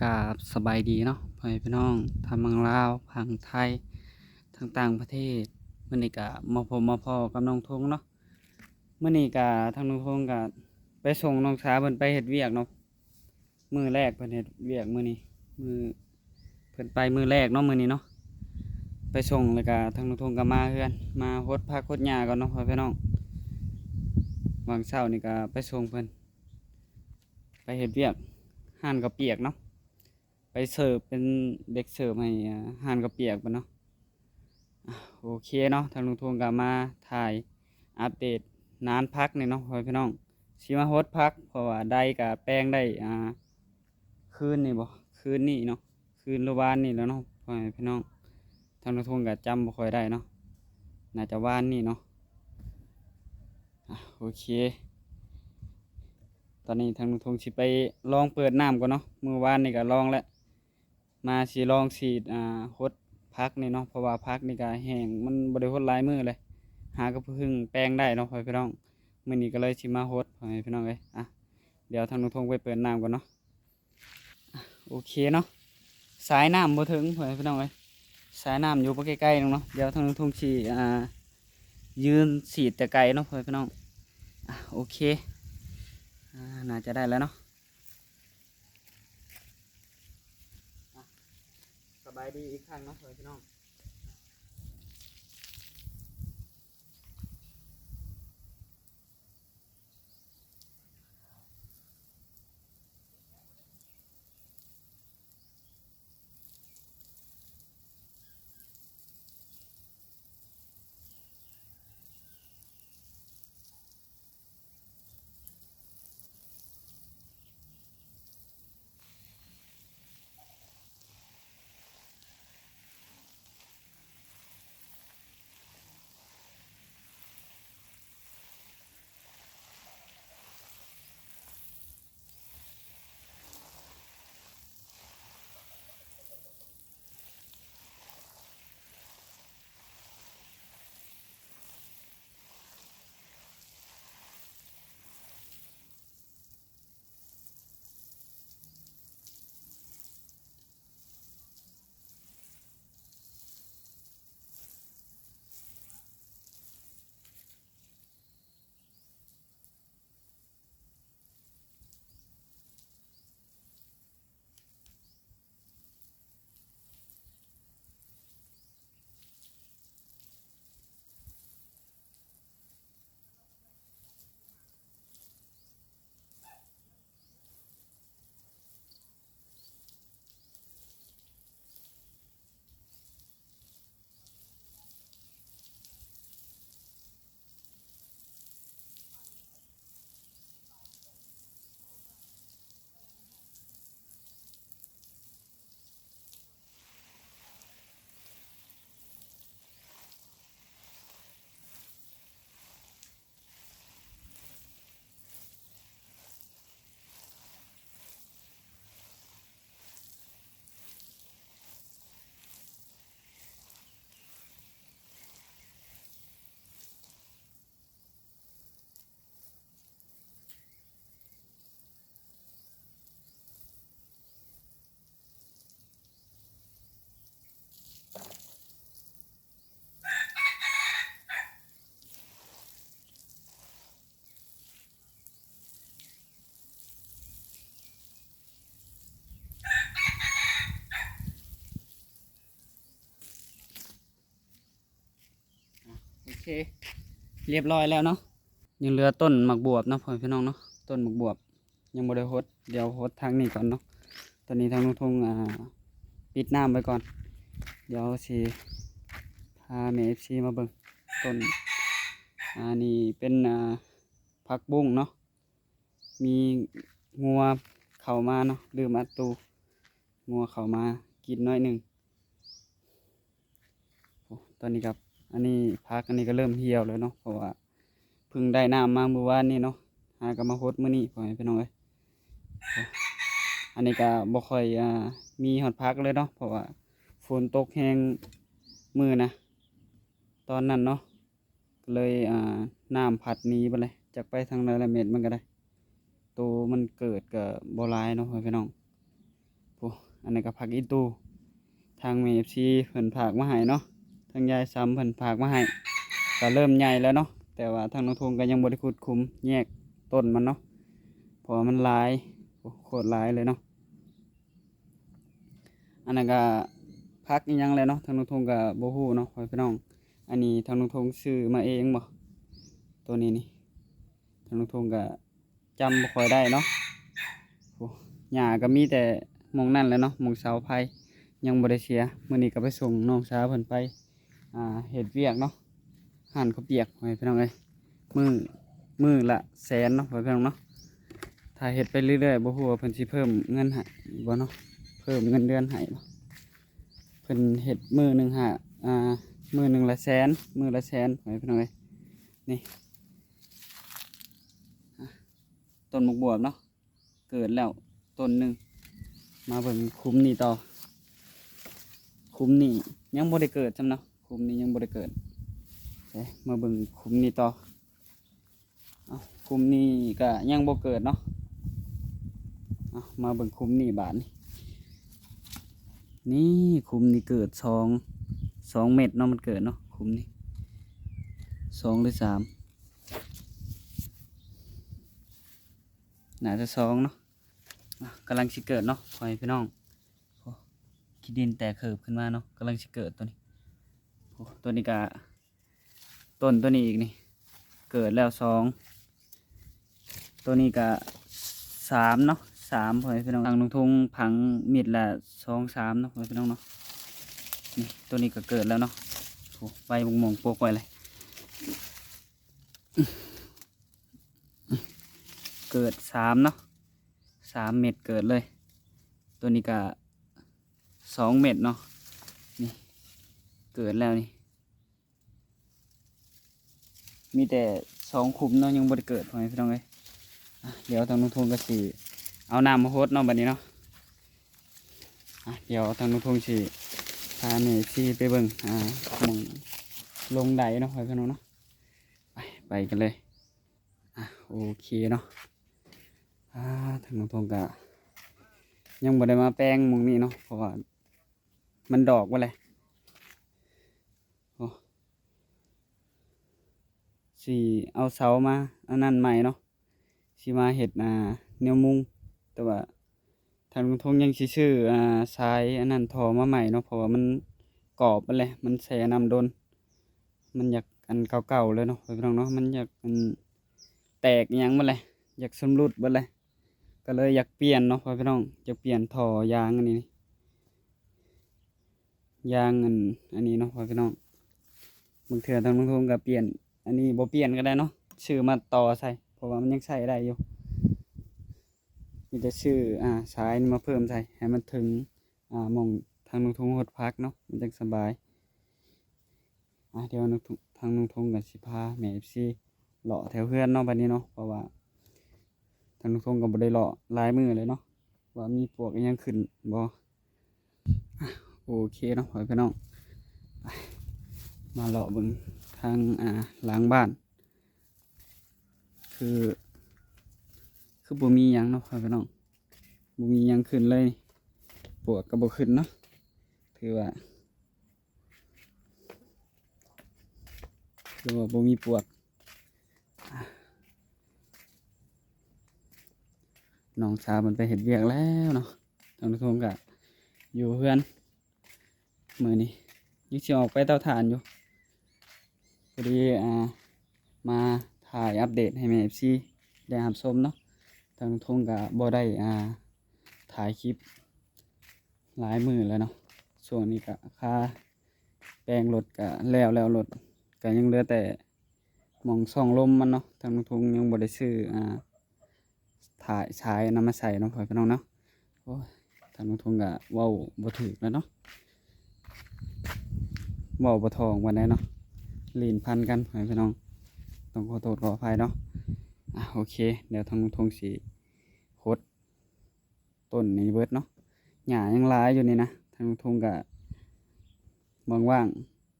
ກາບສະບາຍດີເນາະ ພໍ່ແມ່ພີ່ນ້ອງ ທັງຝັ່ງລາວ ຝັ່ງໄທ ທັງຕ່າງປະເທດ. ມື້ນີ້ກະມາພົບມາພໍ້ກັບນ້ອງທຸງເນາະ. ມື້ນີ້ກະທາງນ້ອງທຸງກະໄປສົ່ງນ້ອງສາວເພິ່ນໄປເຮັດວຽກເນາະ. ມື້ແລກເພິ່ນເຮັດວຽກມື້ນີ້ ມື້ ເພິ່ນໄປມື້ແລກເນາະ ມື້ນີ້ເນາະ. ໄປສົ່ງແລ້ວກະທາງນ້ອງທຸງກະມາເຮືອນ ມາຫົດຜັກຫົດຫຍ້າກ່ອນເນາະ ພໍ່ແມ່ພີ່ນ້ອງ. ຫວ່າງເຊົ້ານີ້ກະໄປສົ່ງເພິ່ນ ໄປເຮັດວຽກຮ້ານເຂົ້າປຽກເນາະ ໄປເສີບ ເປັນເດັກເສີບໃຫ້ ອາ ຮ້ານເຂົ້າປຽກເພິ່ນເນາະ. ອາ ໂອເຄເນາະ ທາງລຸງທົງກໍມາຖ່າຍອັບເດດນານພັກນີ້ເນາະ ພໍ່ແມ່ພີ່ນ້ອງ. ຊິມາຫົດຜັກ ເພາະວ່າໄດ້ກໍແປງໄດ້ ອາ ຄືນນີ້ບໍ ຄືນນີ້ເນາະ ຄືນຫຼືວານນີ້ແຫຼະເນາະ ພໍ່ແມ່ພີ່ນ້ອງ. ທາງລຸງທົງກໍຈຳບໍ່ຄ່ອຍໄດ້ເນາະ ໜ້າຈະວານນີ້ເນາະ. ອາ ໂອເຄ ຕອນນີ້ທາງລຸງທົງຊິໄປລອງເປີດນ້ຳກ່ອນເນາະ. ມື້ວານນີ້ກໍລອງແລ້ວ ມາຊິລອງສີດ ອາ ຫົດຜັກນີ້ເນາະ ເພາະວ່າຜັກນີ້ກໍແຫ້ງ ມັນບໍ່ໄດ້ຫົດຫຼາຍມື້ເລີຍ ຫາກໍເພິ່ງແປງໄດ້ເນາະ ພໍ່ແມ່ພີ່ນ້ອງ. ມື້ນີ້ກໍເລີຍຊິມາຫົດ ພໍ່ແມ່ພີ່ນ້ອງເອີຍ. ອາ ດຽວທາງລຸງທົງໄປເປີດນ້ຳກ່ອນເນາະ. ໂອເຄເນາະ ສາຍນ້ຳບໍ່ເຖິງ ພໍ່ແມ່ພີ່ນ້ອງເອີຍ ສາຍນ້ຳຢູ່ບໍ່ໄກໆໜຶ່ງເນາະ. ດຽວທາງລຸງທົງຊິ ອ່າ ຢືນສີດແຕ່ໄກເນາະ ພໍ່ແມ່ພີ່ນ້ອງ. ອາ ໂອເຄ ອາ ໜ້າຈະໄດ້ແລ້ວເນາະ. ອາ ສະບາຍດີອີກຄັ້ງເນາະ ພໍ່ແມ່ພີ່ນ້ອງ. ໂອເຄ ລຽບຮ້ອຍແລ້ວເນາະ. ຍັງເຫຼືອຕົ້ນໝາກບວບເນາະ ພໍ່ແມ່ພີ່ນ້ອງເນາະ ຕົ້ນໝາກບວບ ຍັງບໍ່ໄດ້ຫົດ ດຽວຫົດທາງນີ້ກ່ອນເນາະ. ຕອນນີ້ທາງລຸງທົງ ອ່າ ປິດນ້ຳໄວ້ກ່ອນ ດຽວຊິພາແມ່ເອັຟຊີມາເບິ່ງຕົ້ນ ອັນນີ້ເປັນ ອ່າ ຜັກບຸ້ງເນາະ. ມີງົວເຂົ້າມາເນາະ ລືມອັດຕູ ງົວເຂົ້າມາກິນໜ້ອຍໜຶ່ງ. ໂອ້ ຕອນນີ້ກໍ ອັນນີ້ ຜັກອັນນີ້ກໍເລີ່ມຫ່ຽວແລ້ວເນາະ ເພາະວ່າເພິ່ງໄດ້ນ້ຳມາມື້ວານນີ້ເນາະ ຫາກໍມາຫົດມື້ນີ້ ພໍ່ແມ່ພີ່ນ້ອງເອີຍ. ໂອ້ ອັນນີ້ກໍບໍ່ຄ່ອຍ ອ່າ ມີຮອດຜັກເລີຍເນາະ ເພາະວ່າຝົນຕົກແຮງມື້ນະ ຕອນນັ້ນເນາະ. ກໍເລີຍ ອ່າ ນ້ຳພັດໜີເບິດເລີຍ ຈັກໄປທາງໃດລະ ເມັດມັນກໍໄດ້ ໂຕມັນເກີດກໍບໍ່ຫຼາຍເນາະ ພໍ່ແມ່ພີ່ນ້ອງ. ໂອ້ ອັນນີ້ກໍຜັກອີ່ຕູ່ ທາງແມ່ເອັຟຊີເພິ່ນຝາກມາໃຫ້ເນາະ ທາງຍາຍຊຳເພິ່ນຝາກມາໃຫ້ ກໍເລີ່ມໃຫຍ່ແລ້ວເນາະ ແຕ່ວ່າທາງນ້ອງທຸງກໍຍັງບໍ່ໄດ້ຂຸດຂຸມແຍກຕົ້ນມັນເນາະ ເພາະວ່າມັນຫຼາຍ ໂອ້ ໂຄດຫຼາຍເລີຍເນາະ. ອັນນັ້ນກໍຜັກອີ່ຫຍັງແຫຼະເນາະ ທາງນ້ອງທຸງກໍບໍ່ຮູ້ເນາະ ພໍ່ແມ່ພີ່ນ້ອງ. ອັນນີ້ທາງນ້ອງທຸງຊື້ມາເອງບໍ່ ໂຕນີ້ນີ້ ທາງນ້ອງທຸງກໍ ຈຳບໍ່ຄ່ອຍໄດ້ເນາະ. ໂອ້ ຫຍ້າກໍມີແຕ່ໝ່ອງນັ້ນແຫຼະເນາະ ໝ່ອງເສົາໄຟ ຍັງບໍ່ໄດ້ເສຍ. ມື້ນີ້ກໍໄປສົ່ງນ້ອງສາວເພິ່ນໄປ ອ່າ ເຮັດວຽກເນາະ ຮ້ານເຂົ້າປຽກ ພໍ່ແມ່ພີ່ນ້ອງເອີຍ. ມື້ ມື້ລະແສນເນາະ ພໍ່ແມ່ພີ່ນ້ອງເນາະ. ຖ້າເຮັດໄປເລື້ອຍໆ ບໍ່ຮູ້ວ່າເພິ່ນຊິເພີ່ມເງິນໃຫ້ບໍ່ເນາະ ເພີ່ມເງິນເດືອນໃຫ້ບໍ່. ເພິ່ນເຮັດມື້ໜຶ່ງຫາ ອ່າ ມື້ໜຶ່ງລະແສນ ມື້ລະແສນ ພໍ່ແມ່ພີ່ນ້ອງເອີຍ. ນີ້ ອ່າ ຕົ້ນໝາກບວບເນາະ ເກີດແລ້ວຕົ້ນໜຶ່ງ. ມາເບິ່ງຄຸ້ມນີ້ຕໍ່ ຄຸ້ມນີ້ຍັງບໍ່ໄດ້ເກີດຊ້ຳເນາະ ຄຸ້ມນີ້ຍັງບໍ່ໄດ້ເກີດ. ເອີ ມາເບິ່ງຄຸ້ມນີ້ຕໍ່ ເອົ້າ ຄຸ້ມນີ້ກໍຍັງບໍ່ເກີດເນາະ. ເອົາ ມາເບິ່ງຄຸ້ມນີ້ບາດນີ້ ນີ້ຄຸ້ມນີ້ເກີດສອງ ສອງເມັດເນາະ ມັນເກີດເນາະ ຄຸ້ມນີ້ສອງຫຼືສາມ ໜ້າຈະສອງເນາະ. ອ່ະ ກຳລັງຊິເກີດເນາະ ພໍ່ແມ່ພີ່ນ້ອງ. ໂອ້ ຂີ້ດິນແຕກເຂີບຂຶ້ນມາເນາະ ກຳລັງຊິເກີດໂຕນີ້. ໂອ້ ໂຕນີ້ກະ ຕົ້ນໂຕນີ້ອີກນີ້ ເກີດແລ້ວສອງ ໂຕນີ້ກະສາມເນາະ ສາມ ພໍ່ແມ່ພີ່ນ້ອງ. ທາງນ້ອງທຸງຝັງມິດລະສອງສາມເນາະ ພໍ່ແມ່ພີ່ນ້ອງເນາະ. ນີ້ ໂຕນີ້ກະເກີດແລ້ວເນາະ. ໂອ້ ໃບໝ່ວງໆປົກໄວ້ເລີຍ. ເກີດສາມເນາະ ສາມເມັດເກີດເລີຍ. ໂຕນີ້ກະສອງເມັດເນາະ ນີ້ເກີດແລ້ວນີ້. ມີແຕ່ສອງຄຸ້ມເນາະ ຍັງບໍ່ໄດ້ເກີດ ພໍ່ແມ່ພີ່ນ້ອງເອີຍ. ອ່ະ ດຽວທາງນ້ອງທຸງກໍຊິເອົານ້ຳມາຫົດເນາະ ບັດນີ້ເນາະ. ອ່ະ ດຽວທາງນ້ອງທຸງຊິພາແມ່ເອັຟຊີໄປເບິ່ງ ອ່າ ໝ່ອງລົງໄດເນາະ ພໍ່ແມ່ພີ່ນ້ອງເນາະ. ໄປ ໄປກັນເລີຍ. ອ່ະ ໂອເຄເນາະ. ອ່າ ທາງນ້ອງທົງກະຍັງບໍ່ໄດ້ມາແປງໝ່ອງນີ້ເນາະ ເພາະວ່າມັນດອກເບິດແຫຼະ. ໂອ້ ຊິເອົາເສົາມາອັນນັ້ນໃໝ່ເນາະ ຊິມາເຮັດ ອ່າ ແນວມຸງ ແຕ່ວ່າ ທາງລຸງທົງຍັງຊິຊື້ ອ່າ ສາຍອັນນັ້ນ ທໍ່ມາໃໝ່ເນາະ ເພາະວ່າມັນກອບຫັ້ນແຫຼະ ມັນແຊ່ນ້ຳດົນ ມັນຢາກອັນເກົ່າໆແລ້ວເນາະ ພໍ່ແມ່ພີ່ນ້ອງເນາະ ມັນຢາກອັນແຕກອີ່ຫຍັງໝົດແຫຼະ ຢາກຊຳລຸດເບິດແຫຼະ ກໍເລີຍຢາກປ່ຽນເນາະ ພໍ່ແມ່ພີ່ນ້ອງ ຢາກປ່ຽນທໍ່ຢາງອັນນີ້ ຢາງອັນ ອັນນີ້ເນາະ ພໍ່ແມ່ພີ່ນ້ອງ ບາງເທື່ອທາງລຸງທົງກໍປ່ຽນ ອັນນີ້ບໍ່ປ່ຽນກໍໄດ້ເນາະ ຊື້ມາຕໍ່ໃສ່ ເພາະວ່າມັນຍັງໃຊ້ໄດ້ຢູ່. ມີແຕ່ຊື້ ອ່າ ສາຍນີ້ມາເພີ່ມໃສ່ ໃຫ້ມັນເຖິງ ອ່າ ໝ່ອງທາງລຸງທົງຫົດຜັກເນາະ ມັນຈັ່ງສະບາຍ. ອ່າ ດຽວທາງລຸງທົງກໍຊິພາແມ່ເອັຟຊີເລາະແຖວເຮືອນເນາະ ບັດນີ້ເນາະ ເພາະວ່າທາງລຸງທົງກໍບໍ່ໄດ້ເລາະຫຼາຍມື້ແລ້ວເນາະ ວ່າມີປວກອີ່ຫຍັງຂຶ້ນບໍ່. ອ່າ ໂອເຄເນາະ ພໍ່ແມ່ພີ່ນ້ອງ ໄປ ມາເລາະເບິ່ງທາງ ອ່າ ຫຼັງບ້ານ ຄື ຄືບໍ່ມີຫຍັງເນາະ ພໍ່ແມ່ພີ່ນ້ອງ ບໍ່ມີຫຍັງຂຶ້ນເລີຍ ປວກກໍບໍ່ຂຶ້ນເນາະ ຖືວ່າ ຄືວ່າບໍ່ມີປວກ. ນ້ອງສາວເພິ່ນໄປເຮັດວຽກແລ້ວເນາະ ທາງລຸງທົງກະຢູ່ເຮືອນ ມື້ນີ້ຍັງຊິອອກໄປເຕົາຖ່ານຢູ່ ພໍດີ ອ່າ ມາຖ່າຍອັບເດດໃຫ້ແມ່ເອັຟຊີໄດ້ຮັບຊົມເນາະ ທາງລຸງທົງກະບໍ່ໄດ້ ອ່າ ຖ່າຍຄລິບຫຼາຍມື້ແລ້ວເນາະ ຊ່ວງນີ້ກະຄາແປງລົດກະແລ້ວແລ້ວ ລົດກະຍັງເຫຼືອແຕ່ ໝ່ອງຊ່ອງລົມມັນເນາະ ທາງລຸງທົງຍັງບໍ່ໄດ້ຊື້ ອ່າ ຖ່າຍສາຍອັນນັ້ນມາໃສ່ເນາະ ພໍ່ແມ່ພີ່ນ້ອງເນາະ. ໂອ້ຍ ທາງລຸງທົງກະເວົ້າບໍ່ຖືກແລ້ວເນາະ ເວົ້າບໍ່ທ່ອງປານໃດເນາະ ລີ້ນພັນກັນ ພໍ່ແມ່ພີ່ນ້ອງ ຕ້ອງຂໍໂທດຂໍອະໄພເນາະ. ອ່າ ໂອເຄ ດຽວທາງລຸງທົງຊິຫົດ ຕົ້ນນີ້ເບິດເນາະ ຫຍ້າຍັງຫຼາຍຢູ່ນີ້ນະ ທາງລຸງທົງກະວ່າງ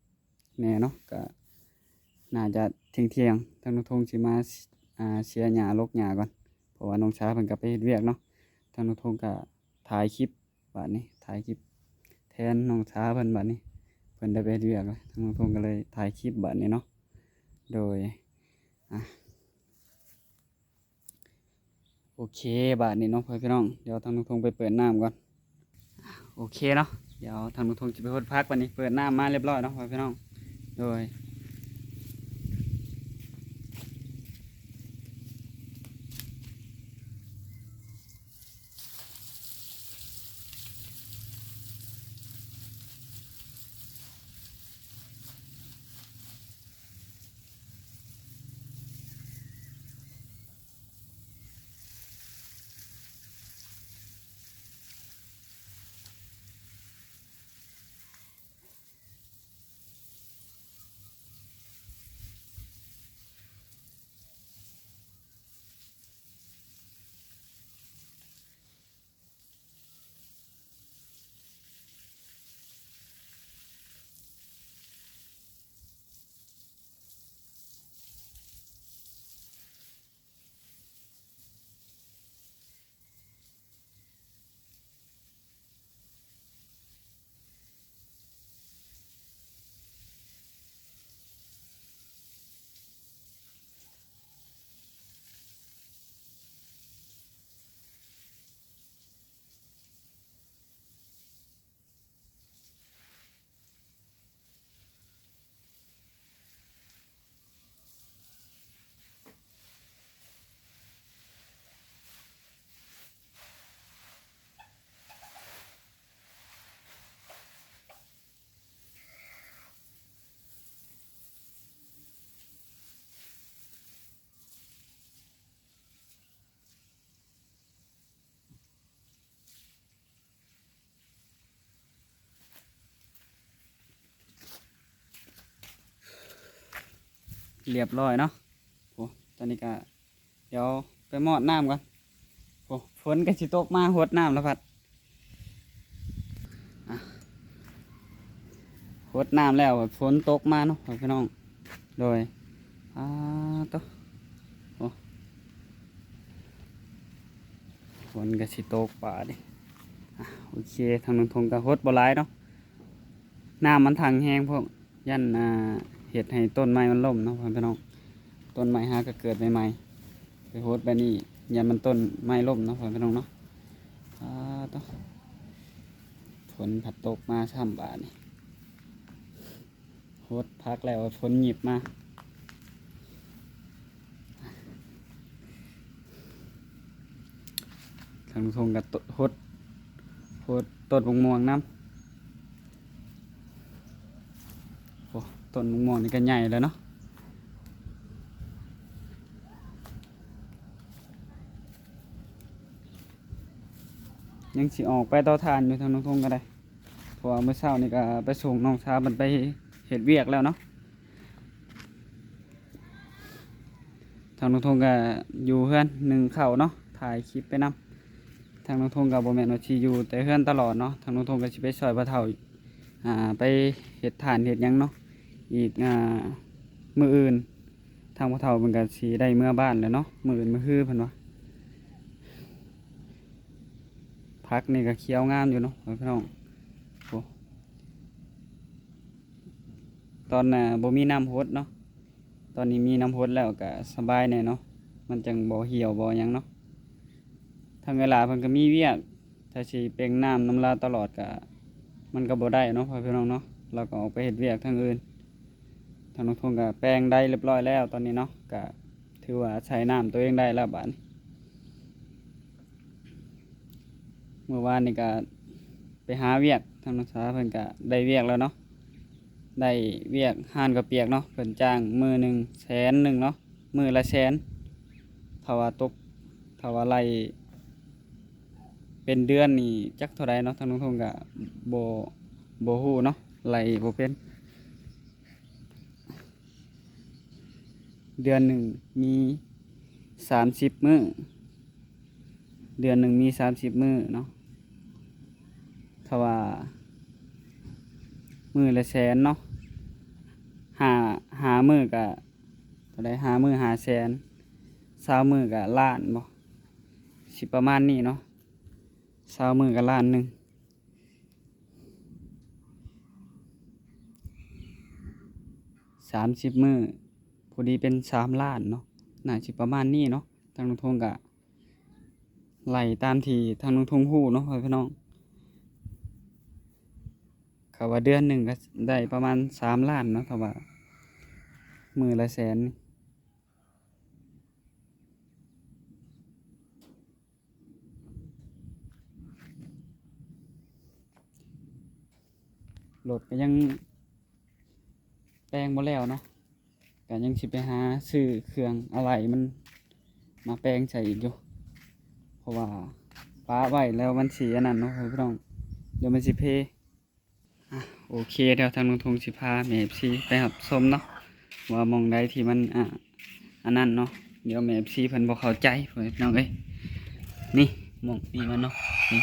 ໆແດ່ເນາະ ກະໜ້າຈະທ່ຽງໆ ທາງລຸງທົງຊິມາ ອ່າ ເສຍຫຍ້າລົກຫຍ້າກ່ອນ ເພາະວ່ານ້ອງສາວເພິ່ນກະໄປເຮັດວຽກເນາະ ທາງລຸງທົງກະຖ່າຍຄລິບ ບາດນີ້ ຖ່າຍຄລິບແທນນ້ອງສາເພິ່ນ ບາດນີ້ເພິ່ນໄດ້ໄປເຮັດວຽກແລ້ວ ທາງນ້ອງທົງກໍເລີຍຖ່າຍຄລິບບາດນີ້ເນາະ. ໂດຍ ອາ ໂອເຄ ບາດນີ້ເນາະ ພໍ່ແມ່ພີ່ນ້ອງ ດຽວທາງນ້ອງທົງໄປເປີດນ້ຳກ່ອນ. ໂອເຄເນາະ ດຽວທາງນ້ອງທົງຈະໄປຫົດຜັກ ບາດນີ້ເປີດນ້ຳມາຮຽບຮ້ອຍເນາະ ພໍ່ແມ່ພີ່ນ້ອງ. ໂດຍ ຮຽບຮ້ອຍເນາະ. ໂອ້ ຕອນນີ້ກະ ດຽວໄປມອດນ້ຳກ່ອນ. ໂອ້ ຝົນກໍຊິຕົກມາ ຫົດນ້ຳລະພັດ ອາ ຫົດນ້ຳແລ້ວຝົນຕົກມາເນາະ ພີ່ນ້ອງ. ໂດຍ ອາ ໂຕ ໂອ້ ຝົນກໍຊິຕົກບາດນີ້. ອາ ໂອເຄ ທາງນ້ອງທົງກໍຫົດບໍ່ຫຼາຍເນາະ ນ້ຳມັນຖັງແຮງໂພດ. ຢ້ານ ອ່າ ເຮັດໃຫ້ຕົ້ນໄມ້ມັນລົ້ມເນາະ ພໍ່ແມ່ພີ່ນ້ອງ. ຕົ້ນໄມ້ຫາກໍເກີດໃໝ່ໆ ໄປຫົດແບບນີ້ ຢ້ານມັນ ຕົ້ນໄມ້ລົ້ມເນາະ ພໍ່ແມ່ພີ່ນ້ອງເນາະ. ອາ ໂຕ ຝົນພັດຕົກມາຊ້ຳບາດນີ້ ຫົດຜັກແລ້ວຝົນຫຍິບມາ. ທາງທົ່ງກໍຫົດ ຫົດຕົ້ນບັກມ່ວງນຳ. ໂອ້ ຕົ້ນບັກມ່ວງນີ້ກໍໃຫຍ່ແລ້ວເນາະ ຍັງຊິອອກໄປເຕົາຖ່ານຢູ່ ທາງນ້ອງທົ່ງກໍໄດ້ ເພາະວ່າມື້ເຊົ້ານີ້ກໍໄປສົ່ງນ້ອງສາວເພິ່ນໄປເຮັດວຽກແລ້ວເນາະ. ທາງນ້ອງທົ່ງກໍຢູ່ເຮືອນໜຶ້ງເຂົ້າເນາະ ຖ່າຍຄລິບໄປນຳ. ທາງນ້ອງທົ່ງກໍບໍ່ແມ່ນວ່າຊິຢູ່ແຕ່ເຮືອນຕະຫຼອດເນາະ ທາງນ້ອງທົ່ງກໍຊິໄປຊ່ອຍພໍ່ເຖົ້າ ອ່າ ໄປເຮັດຖ່ານເຮັດຫຍັງເນາະ ອີກ ອ່າ ມື້ອື່ນ ທາງພໍ່ເຖົ້າເພິ່ນກໍຊິໄດ້ເມືອບ້ານແລ້ວເນາະ ມື້ອື່ນມື້ຮືເພິ່ນວ່າ. ຜັກນີ້ກໍຂຽວງາມຢູ່ເນາະ ພີ່ນ້ອງ. ໂອ້ ຕອນ ອ່າ ບໍ່ມີນ້ຳຫົດເນາະ ຕອນນີ້ມີນ້ຳຫົດແລ້ວກໍສະບາຍແດ່ເນາະ ມັນຈັ່ງບໍ່ຫ່ຽວບໍ່ຫຍັງເນາະ. ທາງເອື້ອຍຫຼ້າເພິ່ນກໍມີວຽກ ຖ້າຊິເປັ່ງນ້ຳນຳລາວຕະຫຼອດກໍ ມັນກໍບໍ່ໄດ້ເນາະ ພໍ່ແມ່ພີ່ນ້ອງເນາະ ລາວກໍອອກໄປເຮັດວຽກທາງອື່ນ. ທາງນ້ອງທົ່ງກໍແປງໄດ້ຮຽບຮ້ອຍແລ້ວຕອນນີ້ເນາະ ກໍຖືວ່າໃຊ້ນ້ຳຕົວເອງໄດ້ແລ້ວບາດນີ້. ມື້ວານນີ້ກໍໄປຫາວຽກ ທາງນ້ອງສາວເພິ່ນກໍໄດ້ວຽກແລ້ວເນາະ ໄດ້ວຽກຮ້ານເຂົ້າປຽກເນາະ ເພິ່ນຈ້າງມື້ໜຶ່ງແສນໜຶ່ງເນາະ ມື້ລະແສນ. ຖ້າວ່າຕົກ ຖ້າວ່າໄລ່ເປັນເດືອນນີ້ຈັກເທົ່າໃດເນາະ ທາງນ້ອງທົ່ງກໍບໍ່ ບໍ່ຮູ້ເນາະ ໄລ່ບໍ່ເປັນ. ເດືອນໜຶ່ງມີສາມສິບມື້ ເດືອນໜຶ່ງມີສາມສິບມື້ເນາະ. ຖ້າວ່າມື້ລະແສນເນາະ ຫ້າ ຫ້າມື້ກະເທົ່າໃດ ຫ້າມື້ຫ້າແສນ ຊາວມື້ກະລ້ານບໍ ຊິປະມານນີ້ເນາະ ຊາວມື້ກະລ້ານໜຶ່ງ. ສາມສິບມື້ ພໍດີເປັນສາມລ້ານເນາະ ໜ້າຊິປະມານນີ້ເນາະ. ທາງລຸງທົງກະໄລ່ຕາມທີ່ທາງລຸງທົງຮູ້ເນາະ ພໍ່ແມ່ພີ່ນ້ອງ. ເຂົາວ່າເດືອນໜຶ່ງກໍໄດ້ປະມານສາມລ້ານເນາະ ຖ້າວ່າມື້ລະແສນ. ລົດກໍຍັງແປງບໍ່ແລ້ວເນາະ ກໍຍັງຊິໄປຫາຊື້ເຄື່ອງອະໄຫຼມັນມາແປງໃສ່ອີກຢູ່ ເພາະວ່າປະໄວ້ແລ້ວມັນຊິອັນນັ້ນເນາະ ພີ່ນ້ອງ ດຽວມັນຊິເພ. ອ່ະ ໂອເຄ ດຽວທາງລຸງທົງຊິພາແມ່ເອັຟຊີໄປຮັບຊົມເນາະ ວ່າໝ່ອງໃດທີ່ມັນ ອ່າ ອັນນັ້ນເນາະ. ດຽວແມ່ເອັຟຊີເພິ່ນບໍ່ເຂົ້າໃຈ ພໍ່ແມ່ພີ່ນ້ອງເອີຍ. ນີ້ ໝ່ອງນີ້ມັນເນາະ ນີ້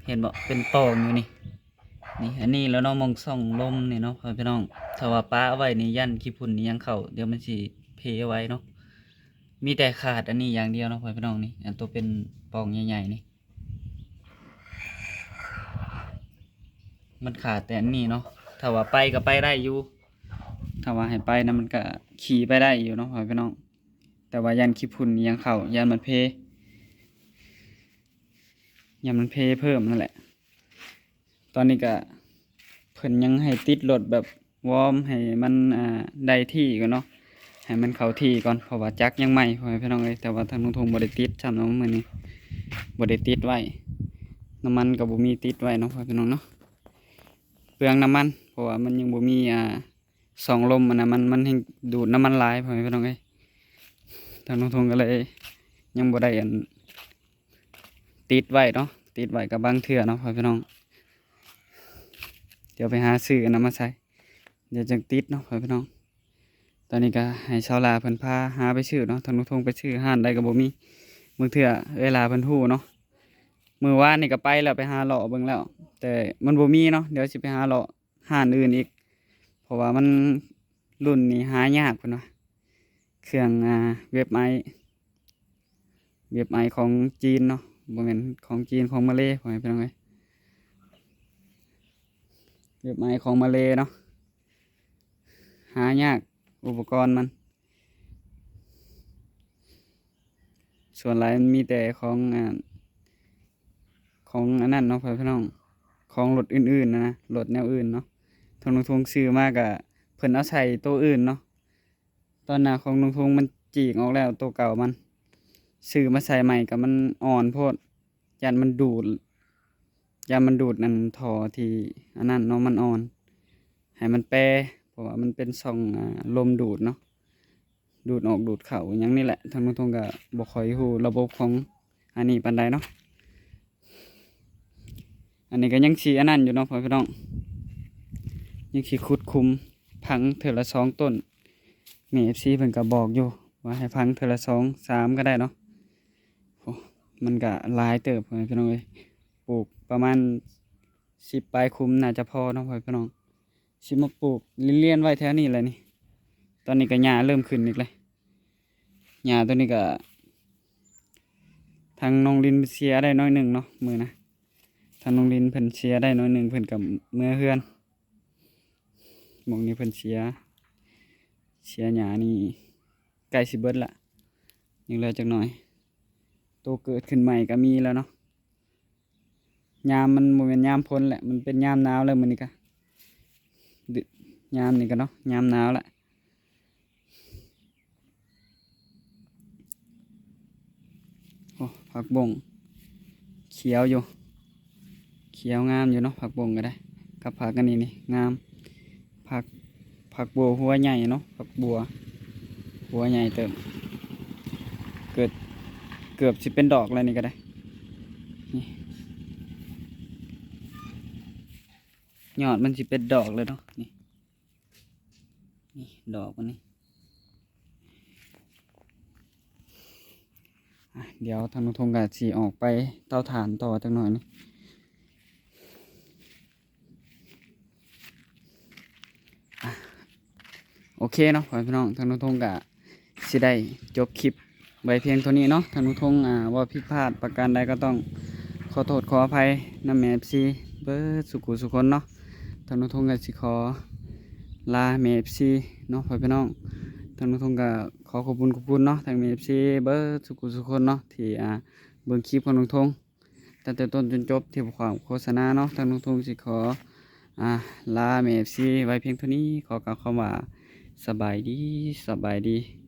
ເຫັນບໍ່ ເປັນປ່ອງຢູ່ນີ້ ນີ້ ອັນນີ້ແຫຼະເນາະ ໝ່ອງຊ່ອງລົມນີ້ເນາະ ພໍ່ແມ່ພີ່ນ້ອງ. ຖ້າວ່າປະໄວ້ນີ້ ຢ້ານຂີ້ຝຸ່ນອີ່ຫຍັງເຂົ້າ ດຽວມັນຊິເພໄວເນາະ. ມີແຕ່ຂາດອັນນີ້ຢ່າງດຽວເນາະ ພໍ່ແມ່ພີ່ນ້ອງ ນີ້ ອັນໂຕເປັນປ່ອງໃຫຍ່ໆນີ້ ມັນຂາດແຕ່ອັນນີ້ເນາະ. ຖ້າວ່າໄປກໍໄປໄດ້ຢູ່ ຖ້າວ່າໃຫ້ໄປນະ ມັນກໍຂີ່ໄປໄດ້ຢູ່ເນາະ ພໍ່ແມ່ພີ່ນ້ອງ. ແຕ່ວ່າຢ້ານຂີ້ຝຸ່ນອີ່ຫຍັງເຂົ້າ ຢ້ານມັນເພ ຢ້ານມັນເພເພີ່ມນັ້ນແຫຼະ. ຕອນນີ້ກະເພິ່ນຍັງໃຫ້ຕິດລົດແບບວອມໃຫ້ມັນ ອ່າ ໄດ້ທີ່ກ່ອນເນາະ ໃຫ້ມັນເຂົ້າທີ່ກ່ອນ ເພາະວ່າຈັກຍັງໃໝ່ ພໍ່ແມ່ພີ່ນ້ອງເອີຍ. ແຕ່ວ່າທາງລຸງທົງບໍ່ໄດ້ຕິດຊ້ຳເນາະ ມື້ນີ້ບໍ່ໄດ້ຕິດໄວ້ ນ້ຳມັນກໍບໍ່ມີຕິດໄວ້ເນາະ ພໍ່ແມ່ພີ່ນ້ອງເນາະ ເປືອງນ້ຳມັນ ເພາະວ່າມັນຍັງບໍ່ມີ ອ່າ ຊ່ອງລົມອັນນັ້ນ ມັນ ມັນແຮ່ງດູດນ້ຳມັນຫຼາຍ ພໍ່ແມ່ພີ່ນ້ອງເອີຍ. ທາງລຸງທົງກໍເລີຍຍັງບໍ່ໄດ້ອັນ ຕິດໄວ້ເນາະ ຕິດໄວ້ກັບບາງເທື່ອເນາະ ພໍ່ແມ່ພີ່ນ້ອງ. ດຽວໄປຫາຊື້ອັນນັ້ນມາໃສ່ ດຽວຈັ່ງຕິດເນາະ ພໍ່ແມ່ພີ່ນ້ອງ. ຕອນນີ້ກໍໃຫ້ສາວຫຼ້າເພິ່ນພາຫາໄປຊື້ເນາະ ທາງລຸງທົງໄປຊື້ຮ້ານໃດກໍບໍ່ມີ. ບາງເທື່ອເອື້ອຍຫຼ້າເພິ່ນຮູ້ເນາະ ມື້ວານນີ້ກໍໄປແລ້ວ ໄປຫາເລາະເບິ່ງແລ້ວ ແຕ່ມັນບໍ່ມີເນາະ. ດຽວຊິໄປຫາເລາະຮ້ານອື່ນອີກ ເພາະວ່າມັນ ລຸ້ນນີ້ຫາຍາກເພິ່ນວ່າ ເຄື່ອງ ອ່າ ເວັບໄອ ເວັບໄອຂອງຈີນເນາະ ບໍ່ແມ່ນຂອງຈີນ ຂອງມາເລ ພໍ່ແມ່ພີ່ນ້ອງເອີຍ. ເວັບໄອຂອງມາເລເນາະ ຫາຍາກ ອຸປະກອນມັນ ສ່ວນຫຼາຍມັນມີແຕ່ຂອງ ອ່າ ຂອງອັນນັ້ນເນາະ ພໍ່ແມ່ພີ່ນ້ອງ ຂອງລົດອື່ນໆນະ ລົດແນວອື່ນເນາະ. ທາງລຸງທົງຊື້ມາກະເພິ່ນເອົາໃສ່ໂຕອື່ນເນາະ ຕອນໜ້າຂອງລຸງທົງມັນຈີກອອກແລ້ວ ໂຕເກົ່າມັນ ຊື້ມາໃສ່ໃໝ່ກໍມັນອ່ອນໂພດ ຢ້ານມັນດູດ ຢ້ານມັນດູດອັນທໍ່ທີ່ອັນນັ້ນເນາະ ມັນອ່ອນ ໃຫ້ມັນແປ ເພາະວ່າມັນເປັນຊ່ອງ ອ່າ ລົມດູດເນາະ ດູດອອກດູດເຂົ້າຫຍັງນີ້ແຫຼະ. ທາງລຸງທົງກໍບໍ່ຄ່ອຍຮູ້ລະບົບຂອງອັນນີ້ປານໃດເນາະ. ອັນນີ້ກໍຍັງຊິອັນນັ້ນຢູ່ເນາະ ພໍ່ແມ່ພີ່ນ້ອງ ຍັງຊິຂຸດຂຸມຝັງເທື່ອລະສອງຕົ້ນ. ແມ່ເອັຟຊີເພິ່ນກໍບອກຢູ່ວ່າໃຫ້ຝັງເທື່ອລະສອງສາມກໍໄດ້ເນາະ. ໂອ້ ມັນກໍຫຼາຍເຕີບ ພໍ່ແມ່ພີ່ນ້ອງເອີຍ ປູກປະມານສິບປາຍຂຸມໜ້າຈະພໍເນາະ ພໍ່ແມ່ພີ່ນ້ອງ. ຊິມາປູກລຽນໆໄວ້ແຖວນີ້ແຫຼະນີ້. ຕອນນີ້ກໍຫຍ້າເລີ່ມຂຶ້ນອີກແລ້ວ ຫຍ້າຕົວນີ້ກໍ ທາງນ້ອງລິນເສຍໄດ້ໜ້ອຍໜຶ່ງເນາະ ມື້ນະ ທາງນ້ອງລິນເພິ່ນເສຍໄດ້ໜ້ອຍໜຶ່ງ ເພິ່ນກໍເມືອເຮືອນ. ໝ່ອງນີ້ເພິ່ນເສຍ ເສຍຫຍ້ານີ້ໃກ້ຊິເບິດລະ ຍັງເຫຼືອຈັກໜ້ອຍ. ໂຕເກີດຂຶ້ນໃໝ່ກໍມີແລ້ວເນາະ. ຍາມມັນບໍ່ແມ່ນຍາມຝົນແຫຼະ ມັນເປັນຍາມໜາວແລ້ວ ມື້ນີ້ກະ ຍາມນີ້ກະເນາະ ຍາມໜາວແຫຼະ. ໂອ້ ຜັກບົ້ງຂຽວຢູ່ ຂຽວງາມຢູ່ເນາະ ຜັກບົ້ງກໍໄດ້ ກັບຜັກອັນນີ້ນີ້ງາມ. ຜັກ ຜັກບົວຫົວໃຫຍ່ເນາະ ຜັກບົວຫົວໃຫຍ່ເຕີບ ເກືອບ ເກືອບຊິເປັນດອກແລ້ວນີ້ກໍໄດ້. ນີ້ ຍອດມັນຊິເປັນດອກແລ້ວເນາະ ນີ້ ນີ້ດອກມັນນີ້. ອ່ະ ດຽວທາງລຸງທົງກໍຊິອອກໄປເຕົາຖ່ານຕໍ່ຈັກໜ້ອຍໜຶ່ງ. ອ່ະ ໂອເຄເນາະ ພໍ່ແມ່ພີ່ນ້ອງ ທາງລຸງທົງກໍຊິໄດ້ຈົບຄລິບໄວ້ພຽງເທົ່ານີ້ເນາະ. ທາງລຸງທົງ ອ່າ ເວົ້າຜິດພາດປະການໃດກໍຕ້ອງຂໍໂທດຂໍອະໄພນຳແມ່ເອັຟຊີເບິດສູ່ຜູ້ສູ່ຄົນເນາະ. ທາງລຸງທົງກໍຊິຂໍ ລາແມ່ເອັຟຊີເນາະ ພໍ່ແມ່ພີ່ນ້ອງ. ທາງນ້ອງທົງກໍຂໍຂອບຄຸນ ຂອບຄຸນເນາະ ທາງແມ່ເອັຟຊີເບິດສູ່ຜູ້ສູ່ຄົນເນາະ ທີ່ ອ່າ ເບິ່ງຄລິບຂອງນ້ອງທົງ ຕັ້ງແຕ່ຕົ້ນຈົນຈົບ ທີ່ບໍ່ຂວາງໂຄສະນາເນາະ. ທາງນ້ອງທົງຊິຂໍ ອ່າ ລາແມ່ເອັຟຊີໄວ້ພຽງເທົ່ານີ້. ຂໍກ່າວຄຳວ່າ ສະບາຍດີ ສະບາຍດີ.